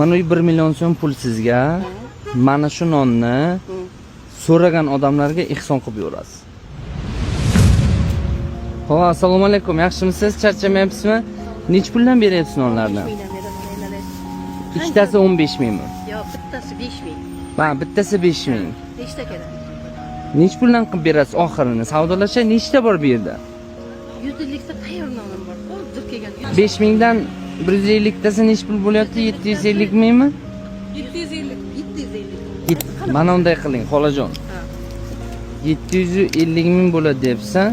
Mana bu 1 million so'm pul sizga. Mana shu nonni so'ragan odamlarga ehson qilib yuborasiz. Xo'p, assalomu alaykum. Yaxshimisiz? Charchamayapsizmi? Necha puldan beryapsiz nonlarni? Mingdan beraman. Ikkitasi 15 mingmi? Yo'q, bittasi 5 ming. Ha, bittasi 5 ming. Nechta kerak? Necha puldan qilib berasiz oxirini? Savdolasha nechta bor bu yerda? 150 ta tayyor nonim bor. Hozir kelgan. 5 mingdan 150 tasi necha pul bo'lyapti? 750 mingmi? 750. 750. Mana unday qiling, xolajon. Ha. 750 ming bo'ladi deyapsiz. Ha.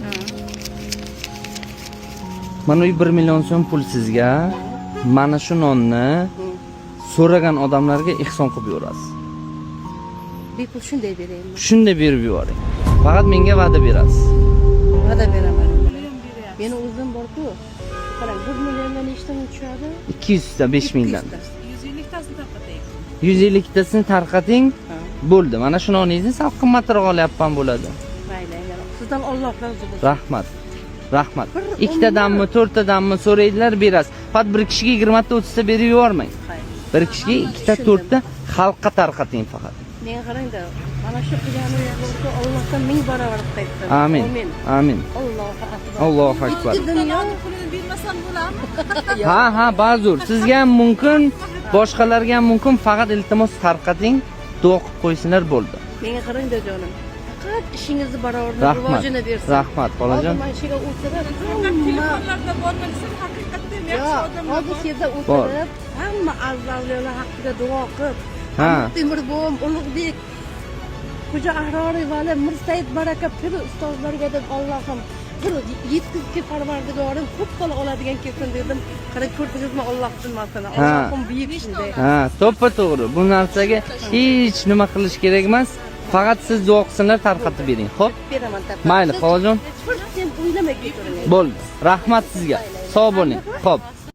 Mana bu 1 million so'm pul sizga. Mana shu nonni so'ragan odamlarga ehson qilib yuborasiz. Bepul shunday beraymi? Shunday berib yuboring. Faqat menga va'da berasiz. Va'da beraman. Meni o'zim bor-ku. Qarang, 1 milliondan nechta tushadi? 200 ta 5 mingdan. 200 ta. 150 tasini tarqataylik. 150 tasini tarqating. Ha. Bo'ldi. Mana shu noningizni sal qimmatroq olyapman bo'ladi. Mayli, mayli. Sizdan Alloh rozi bo'lsin. Rahmat. Rahmat. Bir Ikkitadanmi, to'rttadanmi so'raydilar, berasiz. Faqat bir kishiga 20 ta, 30 ta berib yubormang. Xayr. Bir kishiga ikkita, Tushundim. to'rtta xalqqa tarqating faqat. Menga qarangda, mana shu qilganim bo'lsa, Allohdan ming barobar qaytsin. Amin. Amin. Amin. Allohu akbar. Allohu akbar. Ikki dunyo Pulini bermasam bo'ladimi? Ha, ba'zur. Sizga ham mumkin, boshqalarga ham mumkin. Faqat iltimos tarqating, duo qilib qo'ysinlar bo'ldi. Menga qarangda jonim. Faqat ishingizni barobarini Rahmat. rivojini bersin. Rahmat, xolajon. Hozir mana shu yerga o'tirib, hamma Telefonlarda bormi desam, haqiqatda ham yaxshi Yo'q, odamlar hozir bor. shu yerda o'tirib, hamma aziz avliyolar haqqiga duo qilib, Ha. Amir Temur buvom, Ulug'bek, Xo'ja Ahroriy vali, Mirsaid Baraka pir ustozlarga deb Allohim bir yetkazki parvardigorim ko'p qola oladigan kelsin dedim. Qarang, ko'rdingizmi Alloh nimasini? Allohim buyuk shunday. Ha, to'ppa to'g'ri. Bu narsaga hech nima qilish kerak emas. Faqat siz duo qilsinlar, tarqatib bering. Xo'p? Beraman topib. Mayli, xolajon. Bir sen o'ylamay ketavering. Bo'ldi. Rahmat sizga. Sog' bo'ling. Xo'p.